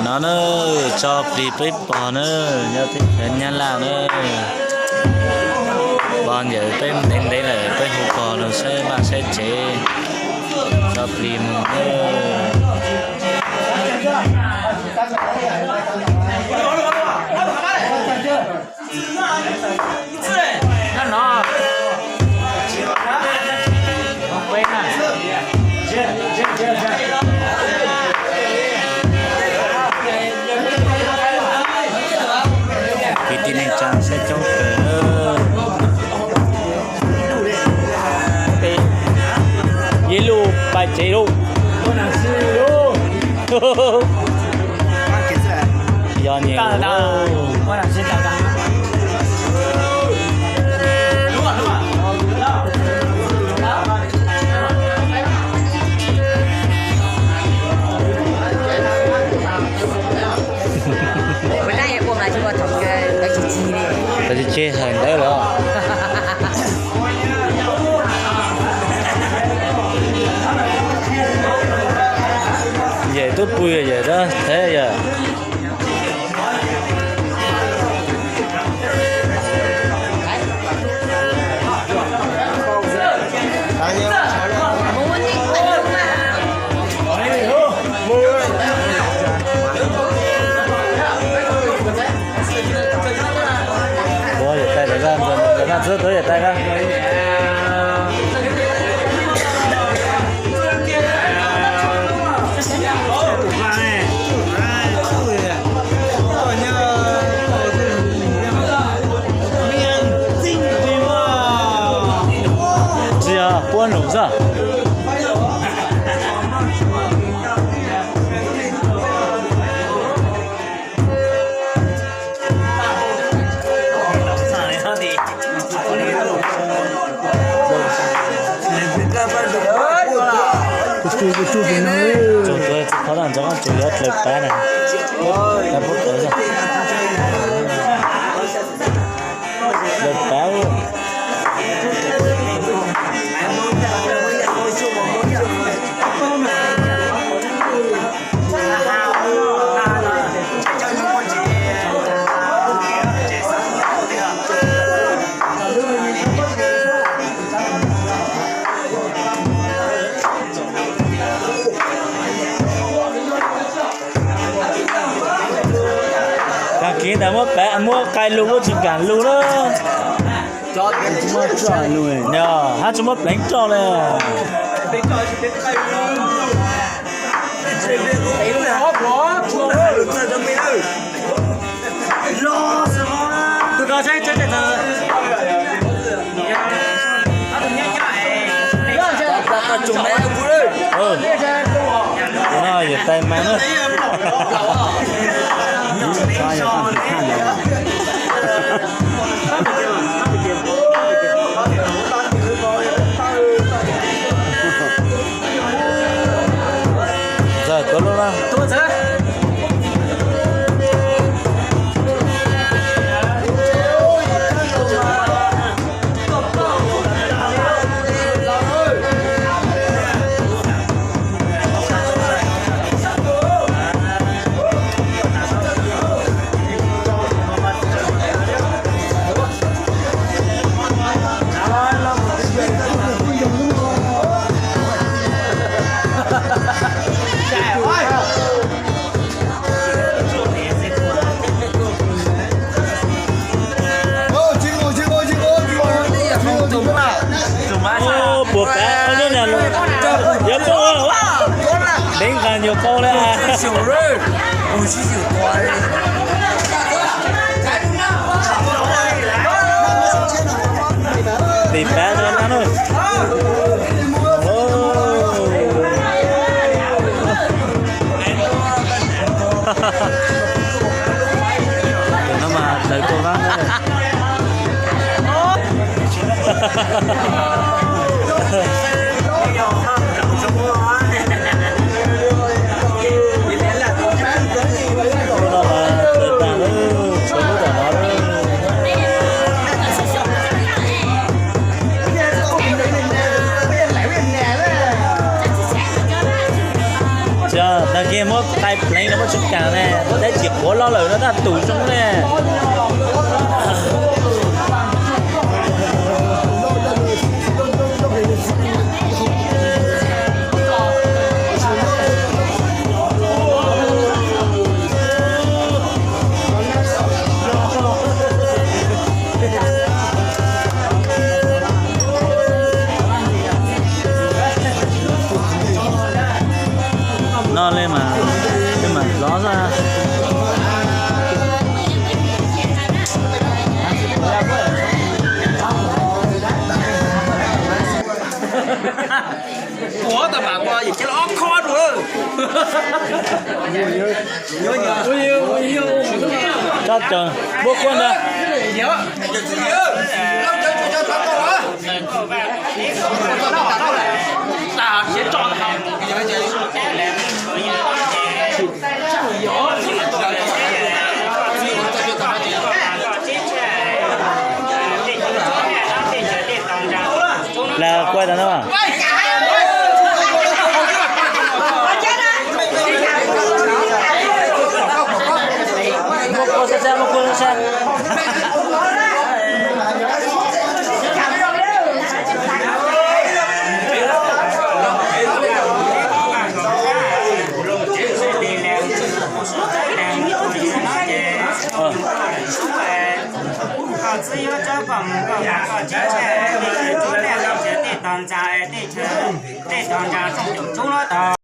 No na, tso plig peb pog na, nyob teb chaws Nyab Laj na. Pog ntawm peb ntev ntev lawm, peb hu pog los saib vaj saib tsev, tso plig mus na. Kwv tij neej tsa saib coob kawg. Ib lub pais tsev lub. Yog ni. Tsis tseg hawm ntawd los. Yawm tub pw yawm dab thev yawm. Tuav yawm tais lawv, lawv noj txwb tuav yawm tais na. Tsis yog puab num xwb. Tsuas tuav tsis qhov no, ntxov tsuas yuav dlaws pab na. Dlaws pab. Tag kis ntawd muab pab muab qai lug kuj tsis kam lug na. Yog hab tsis muab pleev roj le. No yawm tais mas na. Ntxawm tuav lub na. Puas pab nyob na, yuav poob, deev nqas nyuag qau le. Tis pab no na. Tus no mas dawv kua vab na. Tag kis muab qai Pleev no muaj tsis kas ne, tab sis quav loj lawm no tab tus zoo ne. No li mas, li mas lov xwb. Ua tau mas ua yim cia ob khob dua. Tsob cov npua kuab ntawd. Las kuaj tau na. Muab kuaj sab sab, muab kuaj sab sab. Koj txwb yuav tsob koj mus koj mus koj tsis tseg, tej tog ntsa, tej tog ntsa rooj caum roob lab tog.